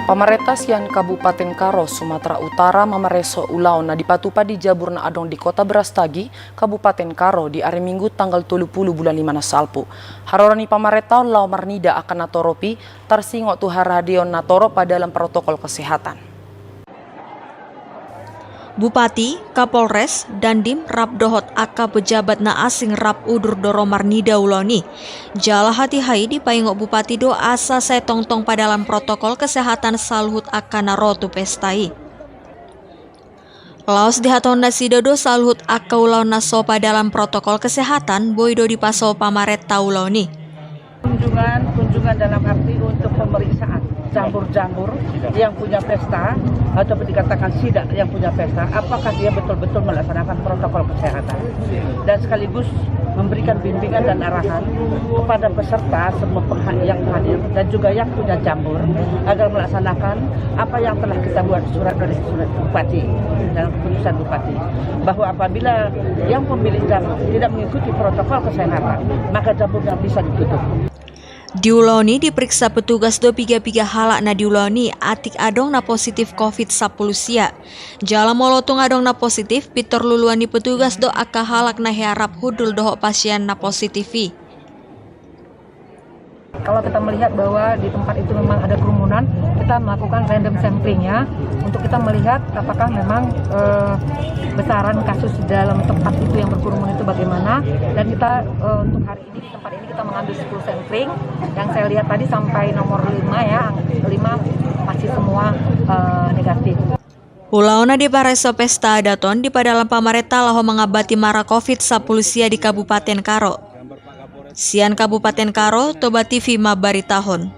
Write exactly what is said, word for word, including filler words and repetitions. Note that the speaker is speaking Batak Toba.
Pamarenta sian Kabupaten Karo, Sumatera Utara, mamareso ulaon na dipatupa di jabur na adong di Kota Brastagi, Kabupaten Karo, di ari Minggu tanggal tolu pulu bulan lima na salpu. Haroro ni pamarenta on laho marnida angka na torop i, tarsingot tu haradeon na torop padalan protokol kesehatan. Bupati, Kapolres, Dandim rap dohot angka pejabat na asing rap udur do ro marnida ulaon i. Jala hatiha i dipaingot Bupati do asa sai tongtong padalan protokol kesehatan saluhut angka na ro tu pesta i. Laos dihatahon nasida do saluhut angka ulaon na so padalan protokol kesehatan boi do dipasohot pamarenta ulaon i. Kunjungan, kunjungan dalam arti untuk pemeriksaan jambur-jambur yang punya pesta, atau dikatakan sidak yang punya pesta, apakah dia betul-betul melaksanakan protokol kesehatan, dan sekaligus memberikan bimbingan dan arahan kepada peserta semua pengha-, yang hadir dan juga yang punya jambur agar melaksanakan apa yang telah kita buat surat dari surat bupati dalam keputusan bupati, bahwa apabila yang pemilik jambur tidak mengikuti protokol kesehatan, maka jamburnya bisa ditutup. Di ulaon i diperiksa petugas do piga-piga halak na di ulaon i atik adong na positif covid sampulu sia. Jala molo tung adong na positif, pintor luluan ni petugas do angka halak na hea rap hundul dohot pasien na positif i. Kalau kita melihat bahwa di tempat itu memang ada kerumunan, kita melakukan random sampling, ya, untuk kita melihat apakah memang, eh, besaran kasus dalam tempat itu yang berkerumun itu bagaimana, dan kita, eh, untuk hari ini di tempat ini kita mengambil sepuluh sampling, yang saya lihat tadi sampai nomor lima, ya, lima masih semua, eh, negatif. Ulaon na dipareso pesta adat on dipadalan pamarenta laho mangambati mara covid sampulu sia di Kabupaten Karo. Sian Kabupaten Karo, Toba T V mambaritahon.